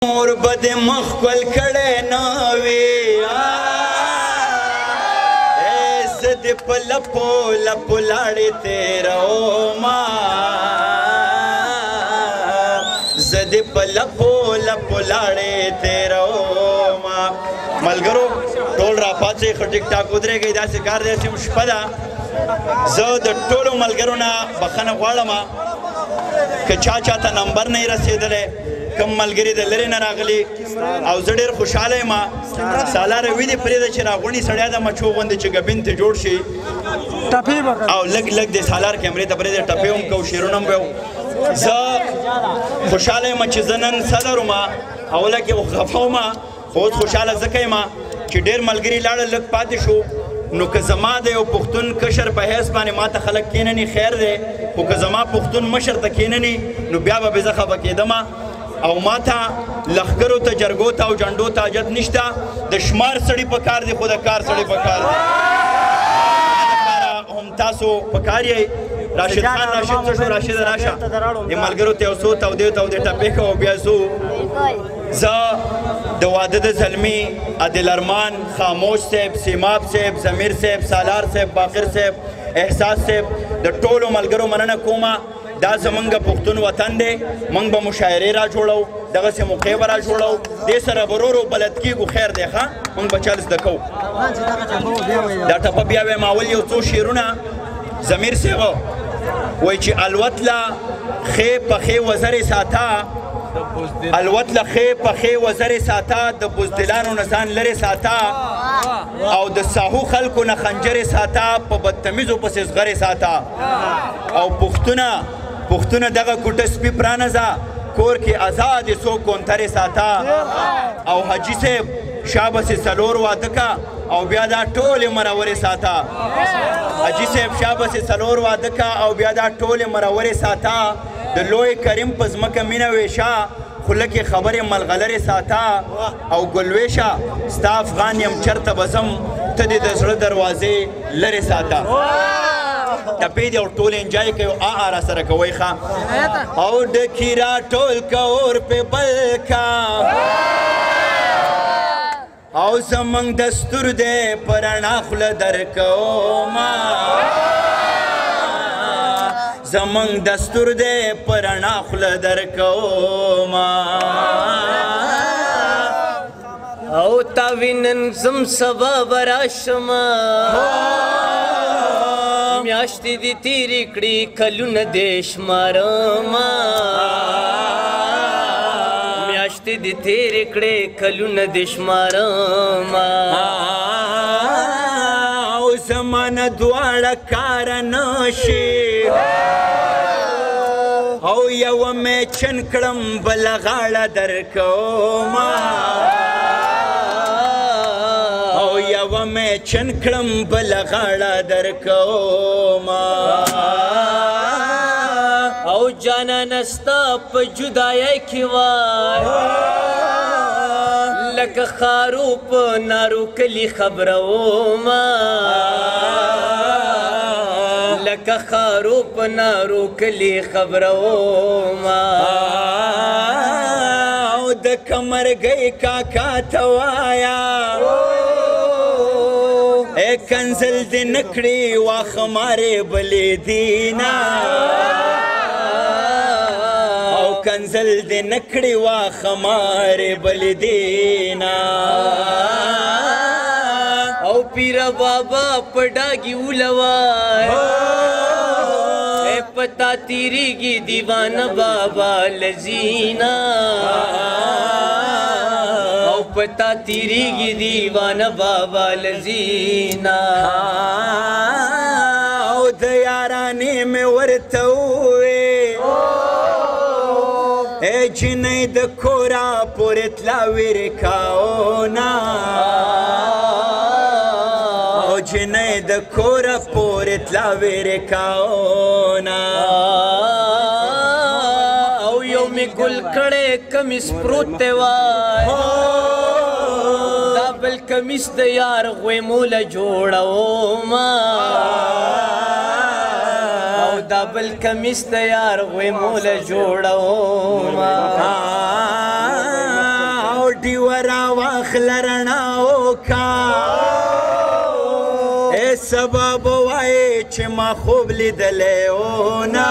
مور به دې مخ ښکل کړی نه وي، زه دې په لپو لپو لاړې تېرومه، زه دې په لپو لپو لاړې تېرومه۔ ملګرو ټول راپاڅئ، ښه ټیک ټاک ودرېږئ، داسې کار دی چې شپه ده۔ زه د ټولو ملګرو نه بخښنه غواړم که چا چاته نمبر نه رسېدلی، کم ملګري د لرې نه راغلي، او زه ډېر خوشحاله یم۔ سالار وي دې پرېږده چې راغوني سړی د مچو غوندې چې ګبین ته جوړ شي، او لږ لږ د سالار کیمرې ته پرېږده، ټپې هم کوو، شعرونه هم وایو۔ زه خوشحاله یم چې زه نن صدر وم، اوله کې خفه وم، خو اوس خوشحاله ځکه یم چې ډېر ملګري لاړل، لږ پاتې شو۔ نو که زما د یو پښتون کشر په حیث باندې ما ته خلک کینني خیر دی، خو که زما پښتون مشر ته کینني نو بیا به زه خفه کېدم۔ او ما ته لښکرو ته، جرګو ته او جنډو ته حاجت نشته، د شمار سړي په کار دی، خو د کار سړي په کار دی هم تاسو په کار یئ۔ راشد خان، راشد څه شو؟ راشد راشه، د ملګرو ته یو څو تودې تودې ټپې کوه او بیا ځو۔ زه د واده د زلمي عادل ارمان، خاموش صاحب، سیماب صاحب، ضمیر صاحب، سالار صاحب، باقر صاحب، احساس صاحب، د ټولو ملګرو مننه کومه۔ دا زمونږ پښتون وطن دی، موږ به مشاعرې را جوړو، دغسې موقع به را جوړو، دې سره به ورو ورو بلد کېږو۔ خیر دی، ښه موږ به چل زده کوو۔ دا ټپه بیا وایم، اول یو څو شعرونه۔ ضمیر صاحب وایي چې الوت له ښې پخې وزرې ساته، الوت له ښې پخې وزرې ساته، د بزدلانو نه ځان لرې ساته، او د ساهو خلکو نه خنجرې ساته، په بدتمیزو پسې زغرې ساته۔ او پښتونه پښتونه دغه کوټه سپي پرانځه، کور کې ازادې څو کونترې ساته۔ او حاجي صاحب شابسې څلور واده کا او بیا دا ټولې مرورې ساته۔ حاجي صاحب شابسې څلور واده کا او بیا دا ټولې مرورې ساته۔ د لوی کریم په ځمکه مینه ویشه، خوله کې خبرې ملغلرې ساته۔ او ګلویشه ستا افغان یم چرته به ځم، ته دې د زړه دروازې لرې ساته۔ ټپې دي او ټول انجای کوي، آ آ را سره کوئ ښه۔ او ډکي را ټول که اور پې بل کا، او زمونږ دستور دی په رڼا خوله درکومه، زمونږ دستور دی په رڼا خوله درکومه۔ او تا وینن زم سبا به راشم، میاشتې دې تېرې کړې کلونه دې شمارمه، میاشتې دې تېرې کړې کلونه دې شمارمه۔ او زمانه دواړه کاره نه شي، او یوه مې چن کړم بله غاړه درکومه، او یوه مې چن کړم بله غاړه درکومه۔ او جانانه ستا په جدایۍ کې وای لکه خارو په نارو کلي خبرومه، لکه خارو په نارو کلي خبرومه۔ او د کمرګۍ کاکا ته وایه ای کنزل دې نه کړي واخه مارې بلې دینه، او کنزل دې نه کړي واخه مارې بلې دینه۔ او پیر بابا په ډاګي ولوای ای پتا تیریږي دیوانه بابا لزینا، او پتا تیریږي دیوانه بابا لزینا۔ او د یارانې مې ورته ووې ای جینۍ د کورا پورې تله ویرې کاونه، او جینۍ د کوره پورې تله ویرې کاونه۔ او یو مې ګل کړی کمیس پروت دی وای، دا بل کمیس د یار غویمو له جوړومه، او دا بل کمیس د یار غویمو له جوړومه۔ شپه راواخله رڼا وکا ای سبا به وایې چې ما خوب لیدلی و نه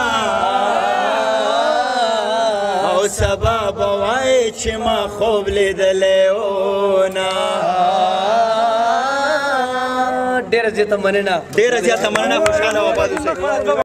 او سبا به وایې چې ما خوب لیدلی و نه. ډېره زیاته مننه، ډېره زیاته مننه. خوشحاله او آباد اوسئ.